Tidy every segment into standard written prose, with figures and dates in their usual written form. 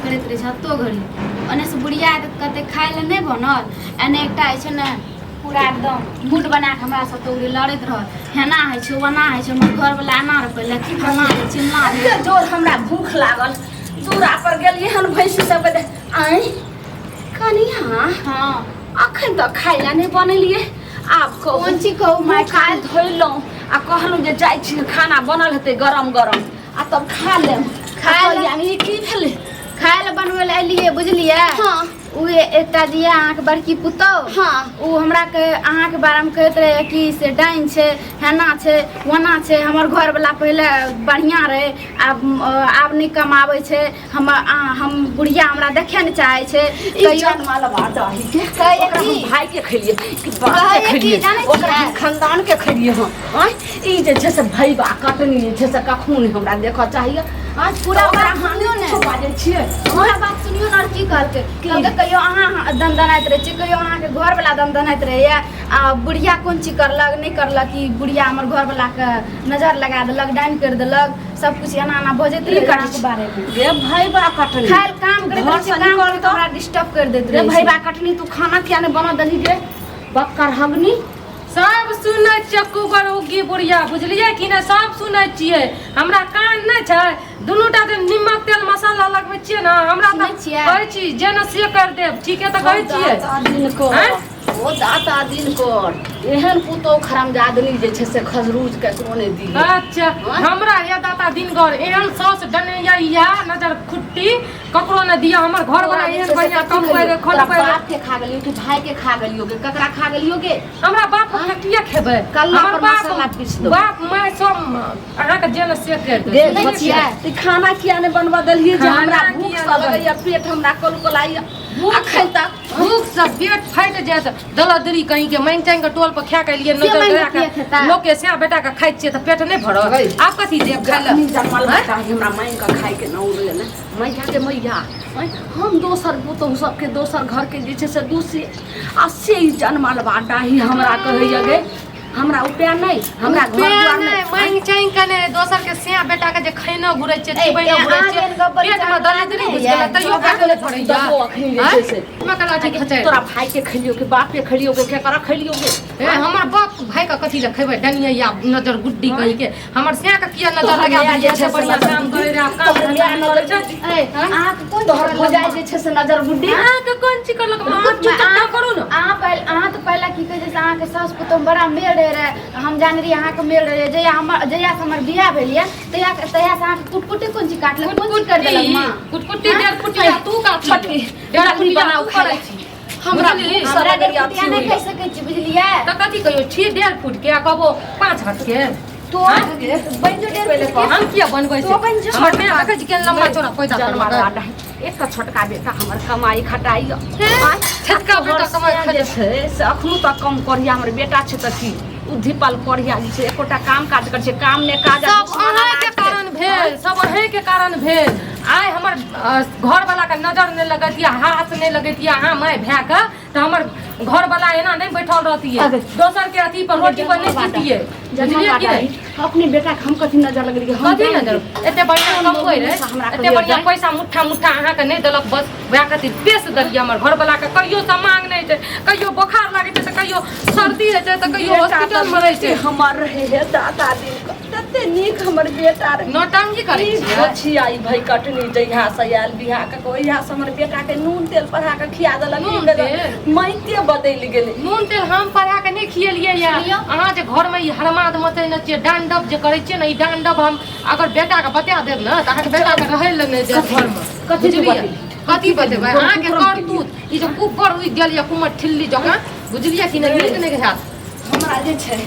करैत रहै छै हत्तो घड़ी। ओन्ने से बुढ़िया आयत कहतै खाय लए नहि बनल, एने एकटा जे छै ने पूरा एकदम मूड बना कऽ हमरा सब तो लड़ैत रहत, हेना होइ छै ओना होइ छै, हमर घरवला एना रहै पहिले फलना रहै चिलना रहै। एते जोर हमरा भूख लागल, दूरा पर गेलियै हन भैंसी सबके देख। आँय कनिया, हाँ अखन तऽ खाय लए नहि बनेलियै, आब कहू कोन चीज कहू माय? मुँह कान धोइलहुँ आ कहलहुँ जे जाइ छी खाना बनल हेतै गरम गरम आ तब खा लेब। खा लेब। यानी ई की भेलै? खाय लए बनबै लए एलियै बुझलियै। हाँ। ओ एकटा जे यऽ अहाँके बड़की पुतहु, हाँ। ओ हमरा कहे अहाँके बारेमे कहैत रहै कि से डाइन छै, हेना छै ओना छै, हमर घरवला पहिले बढ़िआँ रहै, आब नहि कमाबै छै, हमर हम बुढ़िया हमरा देखै नहि चाहै छै। ई कहियो जनमलवा दही के कहैए ओकरा हम की? भाई के खेलिए कि बाप के कहैए की, खेलिए, जानै छियै? ओकरा हम खानदान के खेलिए हम। आँय ई जे छै से भैबा कटनी जे छै से कखनो नहि हमरा देखऽ चाहिए। आँय पूरा तऽ ओकरा बात अहाँ सुनियौ ने। किछो बाजै छियै? पूरा बात सुनियौ ने। और की कहलकै? कहलकै कहियो अहाँ दनदनाइत रहै छियै, कहियो अहाँके घरवला दनदनाइत रहैए, आ बुढ़िया कोन चीज करलक नहि करलक, ई बुढ़िया हमर घरवलाके नजर लगा देलक, डाइन करि देलक, सब कुछ एना एना बजैत की रहै करै अहाँके छी? बारेमे। गे भैबा कटनी, खायल काम करैत घर रहै छियै, से काम निकल करैत तऽ हमरा डिस्टर्ब करि दैत रे रहै छै। भैबा कटनी, तू खाना किया नहि बना देलही गे बक्कर हगनी? सब सुनै छियै कुबर उग्गी बुढ़िया, बुझलियै कि नहि? सब सुनै छियै, हमरा कान नहि छै? दुनू टा जे निमक तेल मसाला लगबै छियै ने हमरा सुनै तऽ छियै? कहै छी जे ने से कर देब, ठीके तऽ कहै छियै। दाता दिनकर, आँय? ओ दाता दिनकर, एहन पुतोह खरामजादनी जे छै से खजरूज केकरो नहि दिहे। अच्छा हमरा हे दाता दिनगर, एहन साउस डनैया या नजर खुट्टी ककरो नहि दिया। हमर घर वाला तोरा जे एहन छै से बढ़िया कथी कमबै खेलियौ? रे तोरा खटबै रे। बाप के खा गेलियौ कि भाई के खा गेलियौ गे? ककरा खा गेलियौ गे? हमरा बाप के किया खेबै? कल्ला हमर पर बाप मसाला पीस देबै। बाप माय सब अहाँके जे ने से कर गे देब। सुनै बचिया, छियै? ई खाना किया नहि बनबऽ देलियै जे खाना हमरा भूख किया से नहि लगैया पेट हमरा कलकलाइया अखन तक? भूख से पेट फाटि जायत दलदरी कहीं के मांगि चांगि के टोल पर खा के एलियै से नजर मांगि गरा के किया के खेता? लोक के सिया बेटा के खाइ छियै तऽ पेट नहि भरत? गई। आब कथी देब खाय लए? अखनी जनमल आँय? बच्चा हमरा मांगि कऽ खायके न उड़ले ने मैया के मैया। आँय, हम दोसर पुतहु सबके दोसर घरके जे छै से दूसी आ से ई जनमल डाही हमरा कहैया गे हमरा उपाय नहि, हमरा घर उपाय दुआर नहि, नहि। मांगि चांगि के नहि, दोसर के सिया बेटा के जे खैना घुरै छियै, ए, चिबैना ए, घुरै अहाँ छियै, जेहन गप्प पेट मे बच्चा दलिदरी नहि घुसि गेलै यै। तैयो पेट नहि भरैया। दबो अखनी जे आँय? छै से। मे कला ठीक खचै। तोरा भाई के खेलियो कि बाप के खेलियो कि केकरा खेलियो गे? ए, हमर बाप भाई के कथी लए खेबै? डनिया या नजर गुड्डी कही के हमर सिया के किया नजर तोहर लगा माय देलियै? जे छै से से बढ़िया नजर काम गुड्डी। करै रहे, आब काम तोहर धंधा माय नहि करै नजर छै। ए, अहाँके कोन तोहर चीज भौजाई करलक? जे छै से नजर गुड्डी। अहाँके कोन चीज करलक? अहाँ चुपचाप करू ने। अहाँ पहिले, अहाँ तऽ पहिले की कहै छै से अहाँके सास पुतोह बड़ा मेल रहे रहे, हम जाने रहियै अहाँके मेल रहे। जहिया हमर, जहिया से हमर बियाह भेल यऽ तहिया से अहाँके कुटकुटी कोन चीज काटलक, कोन चीज कर देलक माँ? कुटकुटी डेढ़ कुटिया तू काट छोटकी, डेढ़ जल्दी कुटिया बनाउ तू खाय करै लए। छी। हमरा बुझली? भूख हमरा लगैया, डेढ़ कुटिया नहि अथी कहि सकै छी बुझलियै? तऽ कथी कहियो छी 1.5 फुट के आ कहबो 5 हाथ के? तो बनि जो 1.5 फुट के। हम किया बनबै तो बनि छै? जो। हमर माय देखै छी केहन लम्बा चौड़ा पैदा जनमल करलकै। डाही। एक तऽ छोटका बेटा हमर कमाई खटाई छोटका बेटा कमाई जे खटाई। छै से अखनो तक कम करिया हमर बेटा छै तऽ की उ धीपल करिया जे छै एकोटा काम काज करै छै काम ने काज आ सब दुश्मन अहाँके अनाज के। कारण भेल, सब अहींके कारण भेल। आइ हमर घरवला के नजर नहि लगैतियै, हाथ नहि लगैतियै अहाँ माय भाय के, तऽ हमर घरवला एना नहि बैठल रहतियै, अगे। दोसर के अथी पर रोटी पर नहि जीतियै, जनमल बुझलियै कि डाही। नहि? अपने बेटा के हम कथी नजर लगेलियै? हम कथी जानि नजर? गेलियै। एते बढ़िया कमबै रहै, हमरा एते कहियो बढ़िया जाय। पैसा मुट्ठा मुट्ठा अहाँके नहि देलक, बस वएह खातिर पेश देलियै। हमर घरवला के कहियो समांग नहि छै, कहियो बोखार लागै छै तऽ कहियो सर्दी होइ छै तऽ कहियो बेटा हॉस्पिटल तऽ मे रहै छै। हमर रहे हे दादा दिन के तते नीक हमर बेटा रहे। नौटंकी करै ई छियै? गोछिया ई भई कटनी जहिया से आयल बियाह कऽ के ओहिया से हमर बेटा के नून तेल पढ़ा के खिया देलक। नून ई देलक। तेल? माइते बदलि गेलै। नून तेल हम पढ़ा के नहि खियलियै या। सुनियौ। अहाँ जे घर में ई हरमाद मचेने छियै, डांडब जे करै छियै ने, ई डांडब हम अगर बेटा के बता देब ने तऽ अहाँके बेटा के रहै लए नहि देत घर में। कथी तू बुझलियै? बतेबही? कथी बतेबै? कुकरम अहाँके केलियै। करतूत ई जे कुकर उगि गेल या कुमर ठिल्ली जकाँ, बुझलियै कि नहि? नीक नहि हैत। हमरा जे छै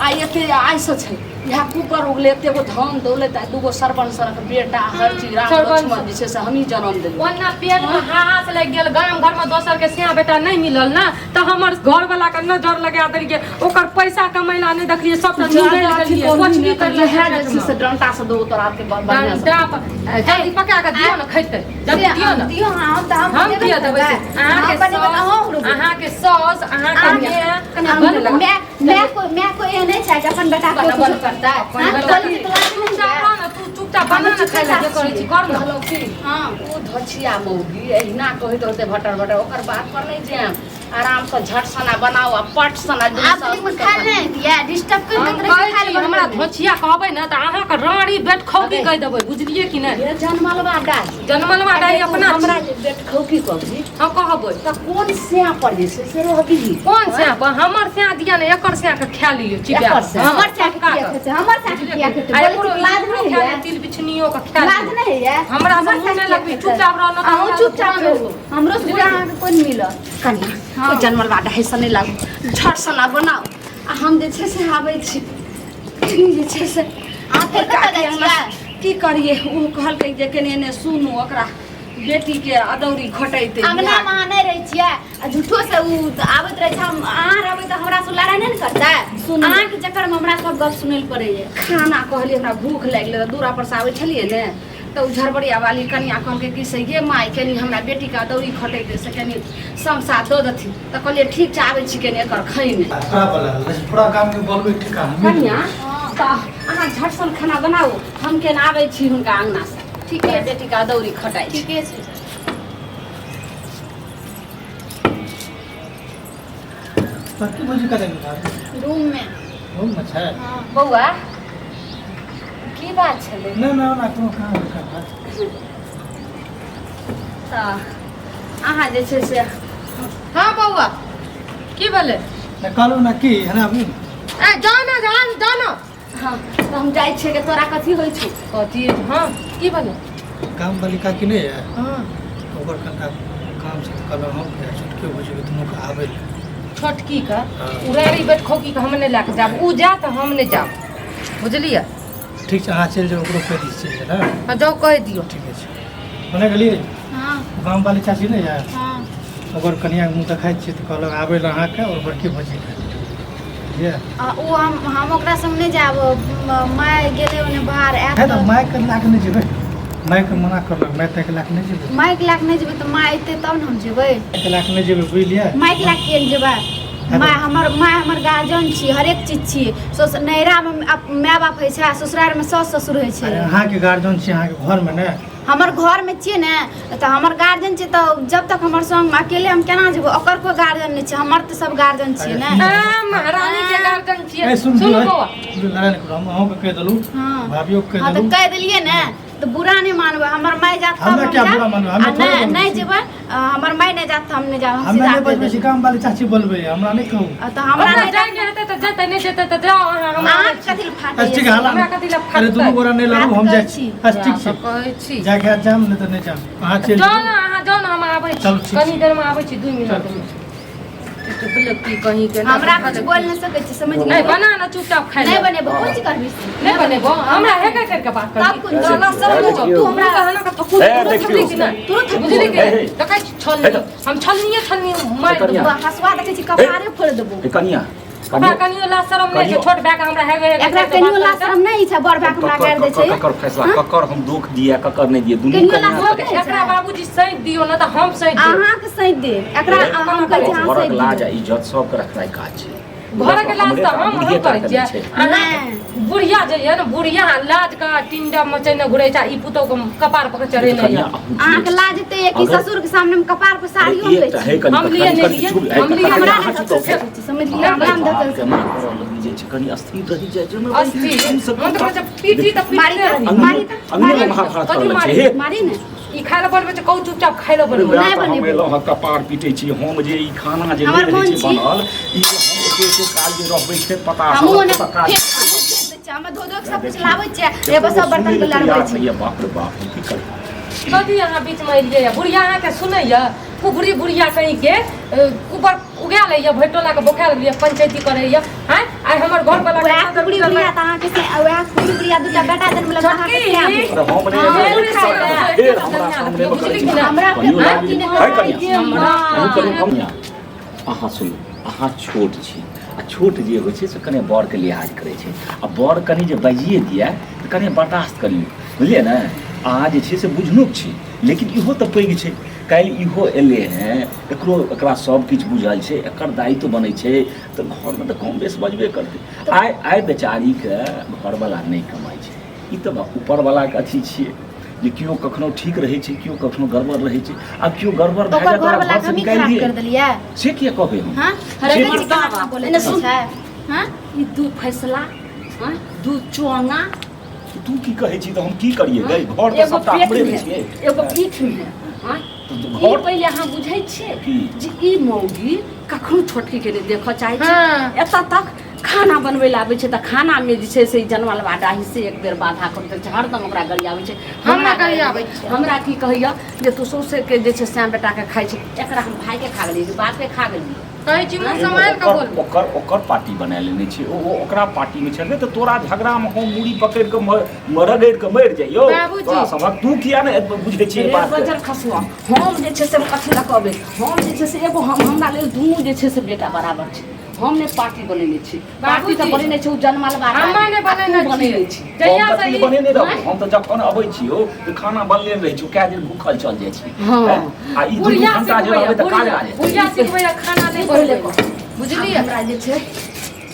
आइ एते आइसँ छै इएह कुकर उगले एते गो धन दौलत आ दूगो सरपंच सरक बेटा हर चीज राम सरपंच। लक्ष्मण जे छै से हमही जन्म देलियै। ओना पेट में हाहास लागि गेल, गाम घर में दोसर के सिया बेटा नहीं मिलल ना तऽ हमर घर वाला के नजर लगा देलियै, ओकर पैसा कमैला नहि देखलियै, सबटा निगलि गेलियै, कुछ भी करले इएह जे छै से डंटा से दो तोरा के बढ़िआँ से। डंडा जल्दी पका के दियौ ने, खैतै जल्दी दियौ ने। दियौ, हाँ, तऽ हम हम देबै किया देबै से? ने। अहाँके हम बनेबै तऽ अहूँ साउस, रुकू। अहाँके साउस, अहाँके अहाँ- माय बनलक। माय माय को माय को एहन नहि छै कि अपन बेटा को बना- कुछो करतै। अपन हाँ, बेटा बोली के- तऽ लाज तू नहि चुप छै। रह ने, तू चुप चुपचाप बना ने खाइ लए, जे करै छी कर ने। कहलहुँ की, हँ। ओ धछिया मौगी एहिना कहैत रहतै भटर भटर, ओकर बात पर नहि जायब। आरामसँ झट सना बनाउ आ पट सना दुनू आब सासु कनि के खायल नहि दिया, डिस्टर्ब कर हम दैत रहै कहै छै, खायल छी, हमरा बनबै नहि। धोछिया कहबै ने तऽ अहाँके रानी बेटखौकी कहि देबै, बुझलियै कि नहि? ये जनमलवा डाही। जनमलवा डाही अपना हमरा छी। जे बेटखौकी कहबी हम कहबै तऽ कोन स्या पर जे छै से रहबी? कोन स्या पर? हमर स्या दिया ने, एकर स्या के खा लियौ चिबा। एकर स्या? हमर चाय के किया खेतै? हमर चाय के किया खेतै? आ बोलै एकरो छी, लाज एकरो नहि खा होइए? ले, तिल बिछनियो के खा लाज लियौ। नहि होइए? हमरा से हमर मुँह चाय नहि किया लगबी, खेतै? चुपचाप रह, नहि तऽ अहूँ हमरा चुपचाप से रहू, हमरो से बुरा अहाँके कोइ नहि मिलत। कनिया, हँ। ओ जनमलवा डाही से नहि लागू, झट सना बनाउ आ हम जे छै से आबै छी। कनि जे छै से अहाँ फेर कतऽ जाइ छियै? की करियै, ओ कहलकै जे कनि एने सुनू, ओकरा बेटीके अदौरी घोटैतै। अंगना मे अहाँ नहि रहै छियै आ झूठो से उ तऽ आबैत रहै छै। हम अहाँ रहबै तऽ हमरा से लड़ाइ नहि ने करतै? सुनू। अहाँके चक्करमे हमरा सब गप सुनै लए पड़ैया। खाना कहलियै, हमरा भूख लागि गेलै। दूरा पर से आबै छलियै ने तऽ ओ झरबरिया वाली कनिया कहलकै कि से ये माय, कनि हमरा बेटीके अदौरी खटेतै से कनि समसा दऽ देथिन। तऽ कहलियै ठीक छै, आबै छी कनि एकर खैने। पूरा बोला पूरा गाम के बोलबै ठेका हम। कनिया, तऽ अहाँ झटसन खाना बनाउ, हम केना आबै छी हुनका अङ्गनासँ। ठीके छै। बेटीके अदौरी खटाइ छै। ठीके छै। बड़की भौजी कतऽ गेल? रूम मे। रूम मे छै? हँ। बौआ, की बात छलै? नहि नहि, ओना कोनो काम नहि करबै। तऽ अहाँ जे छै से हँ बौआ, की भेलै? तऽ कहलहुँ ने की है ना अभी। ए जाओ ना, जाओ जाओ ना। हँ, तऽ हम जाइ छियै। तोरा कथी होइ छौ? कथी? हँ, की भेलै? गाम वाली काकी नहि है? हँ। ओकर कनिटा काम छै, तऽ कहलहुँ हम कि छोटकी भौजीके दुनूके आबै लए। छोटकी के? हँ। उड़ारी बेटखौकी के हम नहि लए कऽ जायब। उ जायत, हम नहि जायब, बुझलियै? ठीक छै, अहाँ चलि जाउ, ओकरो कहि दै छियै ने। हँ, जाउ, कहि दियौ। ठीक छै। ओने गेलियै? हँ। गाम वाली चाची नहि है? हँ। ओकर कनियाके मुँह देखाइ छियै तऽ कहलक आबै लए अहाँके आओर बड़की भौजीके, बुझलियै? आ ओ हम ओकरा संग नहि जायब। माय गेलै ओने बाहर आयत। है तऽ मायके लए कऽ नहि जेबै? मायके मना करलक, माय ताइके लए कऽ नहि जेबै। माइक लए कऽ नहि जेबै तऽ माय अयतै तब ने हम जेबै। मायके लए कऽ नहि जेबै, बुझलियै? माइक लए कऽ किया नहि जेबै? माय हमर, माय हमर गार्जियन छी, हरेक चीज छी। ससुर नैहरामे माय बाप होइ छै आ ससुरारिमे साउस ससुर होइ छै। अरे, अहाँके गार्जियन छी अहाँके घरमे ने। हमर घरमे छियै ने, तऽ हमर गार्जियन छै, तऽ जब तक हमर संगमे अकेले हम केना जेबै? ओकर कोइ गार्जियन नहि छै, हमर तऽ सब गार्जियन छियै ने। ए, महारानी के गार्जियन छियै। ए सुन। सुनू बौआ। लड़ाइ नहि करू, हम अहूँके कहि देलहुँ। हँ। भाभियोके कहि हँ, तऽ देलहुँ। कहि देलियै ने तऽ बुरा नहि मानबै। हमर माय जात तब हमरा हम क्या जायब। बुरा मानबै? आ हमे थोड़े नहि बजबै नहि छी। जेबै, हमर माय नहि जात तऽ हम नहि जायब, हम हमे सीधा नहि कहि बजबै छी, देबै। गाम वाली चाची बोलबै, हमरा नहि कहू। आ, तऽ हमरा हमरा नहि जाइके हेतै तऽ जेतै, नहि जेतै तऽ जाउ अहाँ, हमरा अहाँके कथी लए अच्छा ठीक है, फाटैए? हला। हमरा कथी लए अरे, दुनू फाटतै? गोरा नहि लड़ू, हम बात जाइ करै छी। छी। अच्छा ठीक सब छै, कहै छी। जाके हाथ जाम, नहि तऽ नहि जाम, अहाँ चलि जाउ जाउ। ने अहाँ, जाउ ने, हम आबै छी। चलू, ठीक कनी छै। देरमे आबै छी, 2 मिनट। चलू। की कहीं के हमरा कुछ बोल नहि सकै छी, समझ नहीं गेलियै? बना ना, चुपचाप खाइ नहि ले। बनेबो। कोन चीज करबी से? नहीं बनेबो? हमरा हे कर के बात तब करबी? कोन तो ना सब देखियौ। तू हमरा कहना का थप्पू हे, तुरंत देखियौ। थपली कि नहीं? तुरंत थप्पू। बुझली के हे, हे। देखै छी छलनी। हे तऽ। हम छलनीये छलनी मारि हे, कनिया। देबो। हसुआ देखै छी, कपारे फोड़ देबो। हे कनिया। हमरा कनिया। कनियो ला शरम नहीं छै। कनियो। छोट भाय के हमरा हे हे एकरा कनियो ला शरम नहि छै, बड़ भाय के हमरा गारि दै छै। ककर फैसला, ककर हम दुख दिया, ककर नहि दिया, दुनू कनियो कनिया ला के शरम एकरा बाबूजी सैंत दियो ना तऽ हम सैंत देब। अहाँके सैत देब एकरा, हम कहै छी अहाँ घरक सैत लाज आ दियौ। इज्जत सबके रखनाइ काज छै। घरक लाज तऽ हम बुढ़िये हम करै टा के छियै नहि छै। अहाँ बुढ़िया जे यऽ ने, बुढ़िया लाज के टिंडा मचैने घुरै छै, ई पुतोह के कपार पर चढ़ेने कनिया, यऽ। अहूँ अहाँके लाज एते यऽ कि अगर- ससुर के सामने हम कपार पर साड़ियो हम लै एकटा छी। हे कनि हम लिए कनि नहि कनि लिए, चुप, हे हम लिए कनि हमरा अहाँ नहि चुप धकेल रहू। सकै छी, समझलियै? हमरा नहि बाप धकेल के सकै। माँ करऽ लगी जाइ छै, कनि अस्थिर रहि जाइ छै ने। अस्थिर हम सब हम तऽ कहै छै पीटी तऽ मारी पीटते तऽ रही। मारी तऽ अंगने मारी में महाभारत कथी करऽ लगै मारी? छै हे। मारी ने। ई खाय लए बनबै छै, कहू चुपचाप खाय लए अरे बनबै। वएह नहि तऽ हम बनेबै। एलहुँ हँ, कपार पीटै छी हम जे ई खाना जे हमर नहि रहै कोन छै छी? बनल, ई जे हम एते एते काल जे रहबै छै पता हमहूँ सब ओने पता काज फेर हमहूँ फेर दै छियै, हमे धो धो के सब कुछ देखियौ। लाबै छियै, एगो सब बर्तन के लड़बै तैयार छी। नहि यऽ, बाप रे बाप, हम की करी? कथी अहाँ बीचमे एलियै यऽ? बुढ़िया अहाँके सुनैया? कुबरी बुढ़िया कहीं के ऊपर उगा लैया, भैटोला के बोखार गेलियै, पंचायती करैया। आँय, आइ हमर घर वाला वएह कुबरी बुढ़िया तऽ अहाँके से, वएह कुबरी बुढ़िया दूटा बेटा जन्मलक अहाँके छोटकी। से आबि। अरे हम नहि हाँ, एबै। फेर हमरा सामने मे करै छी। हमरा कनियो फेर लाज की नहि है कनिया। हमरा अहूँ करू कनिया। अहाँ सुनू, अहाँ छोट छी आ छोट जे होइ छै से कने बड़के लिहाज करै छै आ बड़ कनि जे बाजिए दिए तऽ कने बर्दाश्त करियौ, बुझलियै ने? अहाँ जे छै से बुझनुक छी, लेकिन इहो तऽ पैघ छै। काल्हि इहो एलै हेँ, एकरो एकरा सब किछु बुझल छै, एकर दायित्व बनै छै, तऽ घरमे तऽ कम बेस बजबे करतै। आइ आइ बेचारीके घरवला नहि कमाइ छै। ई तऽ ऊपरवलाके अथी छियै जे केओ कखनो ठीक रहै छै, केओ कखनो गड़बड़ रहै छै। आब केओ गड़बड़ भए ओकर जाय तऽ घर ओकरा वाला घरसँ हमही निकालि खराब दियै कर देलियै। से किया कहबै हम? हाँ, से देखै छी केना केना बोलैत एने सुन। छै। हाँ, ई दू फैसला, हाँ, दू चोंगा। तू की कहै छी तऽ हम की करियै गै? घर तऽ एगो सबटा पेट हमरे में ने छियै। एगो पीठ में, हाँ? तऽ ई घर पहिले अहाँ बुझै छियै की? जे ई मौगी कखनो छोटकी के नहि देखऽ चाहै छै। हाँ। एतऽ तक खाना बनबै लए आबै छै तऽ खानामे जे छै से ई जनमल डाही से एक बेर बाधा कर दै छै, हरदम ओकरा गरियाबै छै। हमरा गरियाबै छै। हमरा की कहैया जे तू सौंसे के जे छै श्याम बेटाके खाइ छै, एकरा हम भाइके खा गेलियै, बापके खा गेलियै। कहै छी मुँह सम्हारि कऽ ओकर बोलू। ओकर ओकर पार्टी बना लेने छै। ओ ओ ओकरा पार्टीमे छलै तऽ तोरा झगड़ामे हम मूड़ी पकड़ि कऽ रगड़ि कऽ मरि जइयौ। बाबूजी। तोरा सभक तू किया ने बुझै छियै रे बात? बजर खसुआ, हम जे छै से कथी लऽ कहबै? हम जे छै से एगो हम हमरा लेल दुनू जे छै से बेटा बराबर छै। हम नहि पार्टी बनेने छी, पार्टी तऽ बाबूजी, बनेने छै ओ जनमलबा हम्मा नहि बनेने आ तू बनेने छियै। छी। हम जहिया से कथी ई बनेने रहू? हम तऽ जखन अबै छियौ तऽ खाना बनले रहै छौ, कए दिन भूखल चल जाइ छी। हाँ। हैं? आ ई 2 2 बुढ़िया घंटा जे सिखबैया, रहबै तऽ काज बुढ़िया आ जेतै। बुढ़िया सिखबैया खाना नहि पहिले बनबै। कह। बुझलियै? हमरा जे छै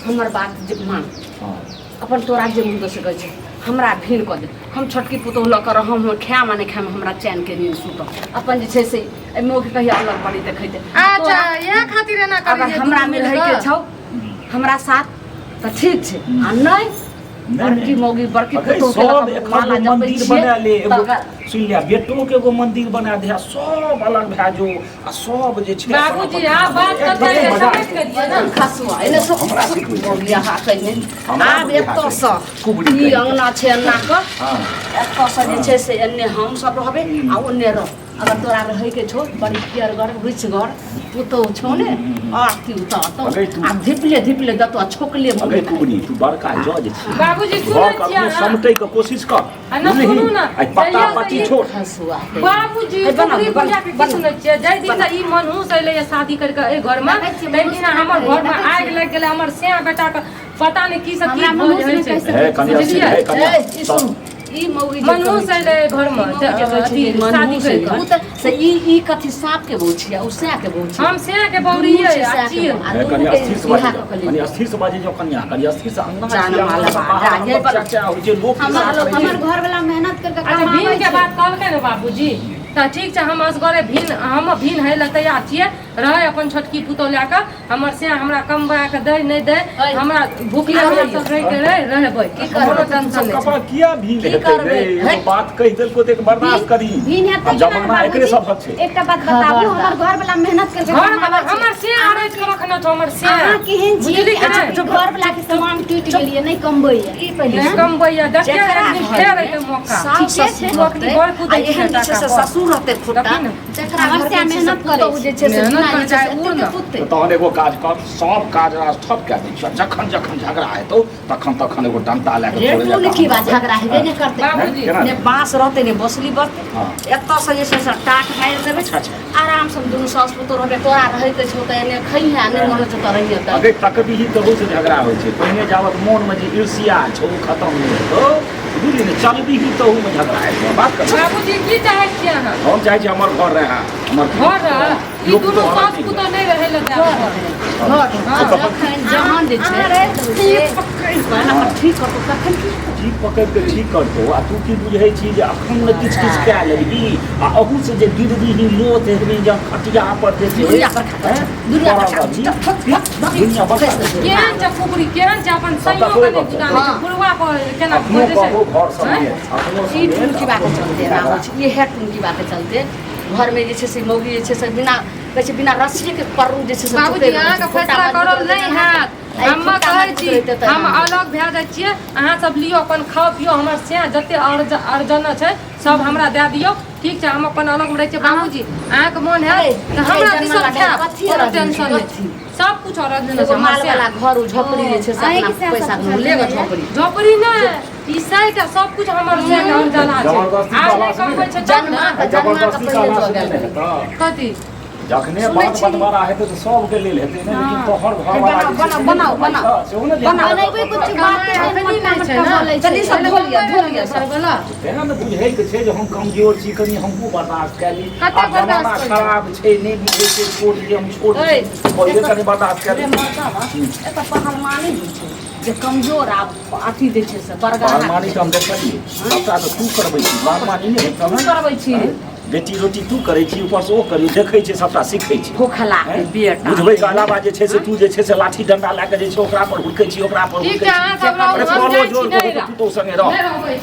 हमर बात जे मान। हाँ। अपन तोरा जे मुँह दऽ सकै छै हमरा भीड़ कऽ दे। हम छोटकी पुतोहु लऽ कऽ रहम, हम खायब आ नहि खायब, हमरा चैनके नींद सुतब। अपन जे छै से एहि मौके कहिया अलग पड़ी देखैते। अच्छा, इएह खातिर एना करै अगर जे हमरा दुनू मे मिल रहैके कऽ? छौ हमरा साथ तऽ ठीक छै आ नहि नहि, बड़की नहि। मौगी बड़की अरे पुतोहु के सब लऽ कऽ एखन माला एगो जपै मंदिर छियै बना ले एगो। तऽ अगर सुनि ले, बेटो के एगो मंदिर बना दे आ सब अलग भए जो आ सब जे छै अपन बाबूजी अपन आब बात एकदम कतऽ है, मजा समझ गेलियै ने? खसुआ एने सब हमरा सिखबै छै। मौगी अहाँ कहिने। हमरा आब बुझा एतऽ छै। सँ कुबरी ई कहि। अंगना छै एन्ना कऽ। हाँ। एतऽ सँ जे छै से एन्ने हम सब रहबै आ ओन्ने रह। अगर तोरा रहैके छौ बड़ी पियरगर रुचिगर पुतोहु छौ ने, आरती उतारतौ अगै तू- आ धिपले धिपले देतौ आ छोकले मुँह। अगे कुबरी, तू बड़का जज छी। बाबूजी सुनै घर छियै कखनो अहाँ? समटै के कोशिश कर। आ न बुझलिही? सुनू ने, आ पत्ता जहिया से पत्ती ई- छोड़। खसुआ बाबूजी हे, बनाउ, कुबरी बनाउ, बुढ़िया के की बनाउ। सुनै छियै? जाहि दिन से ई मनहूस एलै शादी करके एहि घर में, देखै छियै, ताहि दिना मनहूस हमर घर में देखै आगि छियै। लागि गेलै। हमर सिया बेटा के पता नहि की सब की हमरा भऽ मनहूस जाइ नहि छै। कहि सकै हे कनिया बुझलियै? हे कनिया। ए, ई सुन, ई मौगी जे मनहूस कहै एलै घर में ई मौगी जे कहै छै अथी जे शादी मनहूस करि एलै, कऽ। ओ तऽ से ई ई कथी साँप के बहु छियै, ओ सएह के बहु छियै। हम सिया के दुनू बौरियै छै आ सएह के छियै। बहु। आ हे दुनू कनिया के स्थिर से बियाह बाजै कऽ जाओ, के लेने। कनिया स्थिर से बाजै जाओ, कनिया कनिया स्थिर से। अंगना जान छियै, माल अंगना से बा, बाहर जा, ये हमर बना। चाचा होइ छै, लोक हमर खिस्सा करै हमर छै। घर वाला मेहनत करके अच्छा कमाबै भीन के छै। बात कहलकै ने बाबूजी, तऽ ठीक छै, हम असगरे भीन हम भीन होइ लए तैयार छियै। रहै अपन छोटकी पुतोह लए कऽ। हमर से हमरा कमबा कऽ दै नहि दै, ऐ, हमरा भूखले की हमरा सब रहै के रहै रहबै, की कोनो करबै? टेंशन सब नहि छै। कपड़ा किया भीन की हेतै करबै? रे? एगो है। बात कहि देलको तऽ एक बर्दाश्त करी। भीन हेतै आब केना जमाना एकरे बाबूजी? सभक छै। एकटा बात बताबू, खबरदार। हमर घर वाला मेहनत करके घर वाला कमाबै छै। हमर से आरैत के रखने छौ हमर से। अहाँ केहन छियै बुझली कि कि अहाँके नहि? घर वाला के सामान टूटि गेलियै नहि कमबैया? ई पहिले नहि सुन। कमबैया, देखियौ जेकरा एक दिन घरमे फेर एतै मौका। सास ठीके ससुर छै। रहतै, बड़ कुदै आ एहन जे छै से छै टाका पर। ससुर रहतै खुट्टा, देखी ने। जकरा हमर घरमे से जे छै से मेहनत करै पुतोहु जे छै से मेहनत बिना करै जे छै छै, से उड़ एतेक ने। पुतै। तऽ तहन एगो काज कर, सब काज राज ठप कए दै छियौ। जखन जखन झगड़ा हेतौ तखन तखन एगो डंटा लए कऽ रे तोरे टून जकाँ की हम बा रहबै। झगड़ा हेबे नहि करतै। बाबूजी केना? ने बाँस रहतै ने बसली बसतै। हाँ। एतऽ से जे छै से टाट मारि देबै। अच्छा, अच्छा। आराम से हम दुनू सास पुतोह रहबै। तोरा रहैके छौ तऽ एने खइहे, नहि मन होइ छौ तऽ रहिहे तऽ। अगे तकबीही तहू से झगड़ा होइ छै। पहिने जाबत मोनमे जे ईर्ष्या छौ ओ खतम नहि हेतौ, बुझली ने, चलबीही तहूमे झगड़ा हेतौ। बात कर। बाबूजी की चाहै छियै अहाँ? हम चाहै छी हमर घर रहए, हमर घर रहए? ई लोक दुनू तो सास अलग पुतोह नहि रहै लए देब घर। घर जखन जहन जे छै अहाँ रहि देबै से। पकड़ि कऽ ठीक करतौ तखन की हेतौ? ठीक पकड़ि कऽ ठीक करतौ आ तू की बुझै छी जे अखन ने किछु किछु कए लेबही आ अहू से जे गिरबीही लोथ हेबही जब खटिया पर जे छै दुनिया पर खाता हैं? दुनिया पर पड़ल खाता रहबही। धक धक धक दुनिया बड़ खसि देतौ। केहन छै कुबरी, केहन छै अपन सबटा सैयो तोरे के नहि गप छै। गुदानै छै, हाँ। बुढ़वा पर केना अखनो बजै छै? कहो घर हैं? समेत अखनो ई समेत टुनकीबा के अखनो चलते एना होइ छै, इएह टुनकीबा के चलते घरमे जे छै से मौगी जे छै से बिना कहै छै बिना रस्सिए के पररू जे छै से बाबूजी टूटै रहै छै। अहाँके खुट्टा फैसला मजबूत करल रहतै नहि ने, हैत। एहि हम खुट्टा कहै मजबूत छी रहितै तऽ हम एना नहि। अलग भए जाइ छियै, अहाँ सब लियौ अपन खाउ पियौ। हमर से जते अर्जन छै सब हमरा दए दियौ। ठीक छै, हम अपन अलगमे रहै छियै। बाबूजी अहाँके मोन हैत तऽ हमरा दिसन खायब, कथी कोनो अरज टेंशन छै? नहि। कथी? सब कुछ अरज देने छै एगो हमर माल से। वाला घर झोपड़ी जे छै से अहींके अपना सएह पैसा सब कुछ लेगा रहैए। झोपड़ी झोपड़ी नहि, ई साइट आ सब कुछ हमर से के अर्जला छै। जबरदस्ती आब कहला नहि से नहि। कमबै छै तब ने। जन्मा कऽ जन्मा कऽ जबरदस्ती पहिले कहला दऽ से गेल नहि रहै। हेतौ। कथी? जखने सुनै बात छी। बंटवारा हेतै तऽ सबके लेल हेतै ने, लेकिन तोहर घर वाला बनाउ, जे छै से बनाउ, नहि बनाउ, कमाइ छह, सेहो ने ध्यान बनाउ। राखऽ बनेबै पड़तौ। कुछ बात कमाइ नहि, अखनी मोटका नहि छै मोटका ने। बोलै छै। जल्दी सब धो लिअ, धो लिअ सब। घरवला तेना ने बुझैके छै जे हम कमजोर छी, कनि हमहूँ बर्दाश्त कए ली। कते आब जमाना बर्दाश्त करियै? खराब छै, नहि बुझै छै छोट जे हम छोट ऐ, छी, पहिले कनि बर्दाश्त कए रे ली। मर्दाबा, एतऽ पहलवानी होइ छै। जे कमजोर आ अथी जे छै से बरगहा बागवानी तऽ हम देखलियै सबटा तऽ तू करबै छी बागवानी नहि तू करबै छी। बेटी रोटी तू करै छी ऊपरसँ ओ करियौ देखै छै सबटा सीखै छै खोखला के बेटा बुझबै के अलावा जे छै से तू जे छै से लाठी डंडा लए कऽ जे छै ओकरा पर हुड़कै छी ओकरा पर ठीक हुड़कै छै अहाँ छी सब रहू अरे हम बोलो जाइ छी जोर नहि तू तो संगे रह रहबै।